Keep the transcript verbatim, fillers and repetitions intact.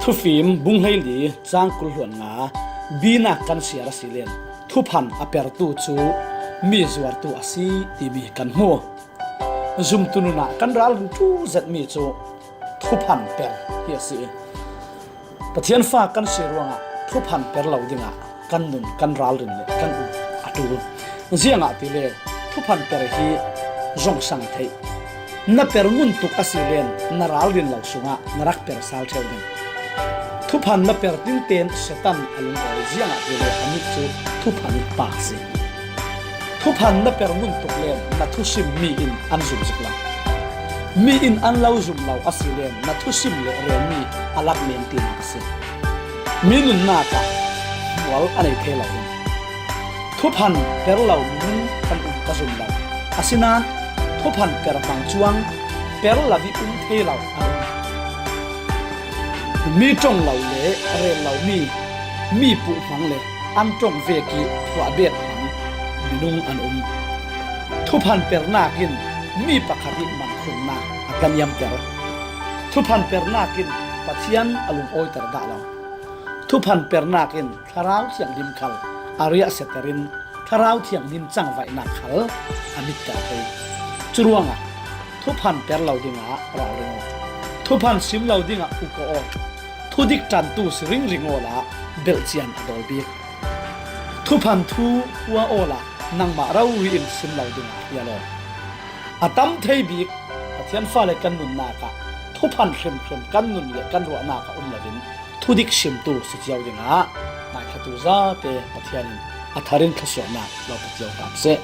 Thufim bung hleili chang kul hluan nga, B-nak kan siar a si len, thuphan a pertu cu mi zuartu a si timi kan hmu. Zumtu nun ah kan ralrin ṭu zetmi cu thuphan per hi a si. Pathian fa kan si ruangah thuphan per lo dingah kan nun, kan ralrin le kan um a ṭul. Ziangahtile thuphan per hi zong sang a theih. Na per ngun tuk a si len na ralrin lo sungah na rak per sal ṭheu ding. Thuphan na per ding tein Satan a lungawi, ziangahtile a mit cu thuphan pa a si. Thuphan na per ngun tuk len na thusim mi in an zum zik lo. Mi in an lo zum lo a si len na thusim le relmi a lak men tinak a si. Mi nunnak ah hmual a nei thei lo ding. Thuphan per lo minung kan um ka zum lo. Asinain thuphan per hmang cuang per lo i um thei lo an um. Mi ṭong lo le rel lo mi, mi puh hmang le an ṭong vek i phuah bet hmang minung an um. Thuphan pernak in mi pakhat i mankhunnak a taniamter. Thuphan pernak in Pathian a lungawiter dah lo. Thuphan pernak in Thlarau Thianghlim khal a riahsiater in Thlarau Thianghlim cangvaihnak khal a mitter thei. Curuangah thuphan per lo dingah ralring aw. Thuphan sim lo dingah uk aw. Thudik ṭantu si ringring awla belhcian a dawl bik. Thuphan thu hua awla nangmah rori in sim lo dingah hrial aw. A tam thei bik Pathian fale kan nunnak ah thuphan hrimhrim kan nun le kan ruahnak a um loin thudik simtu si cio dingah ngaithlatu zate Pathian in a tharin thluasuahnak lo pe cio hram seh.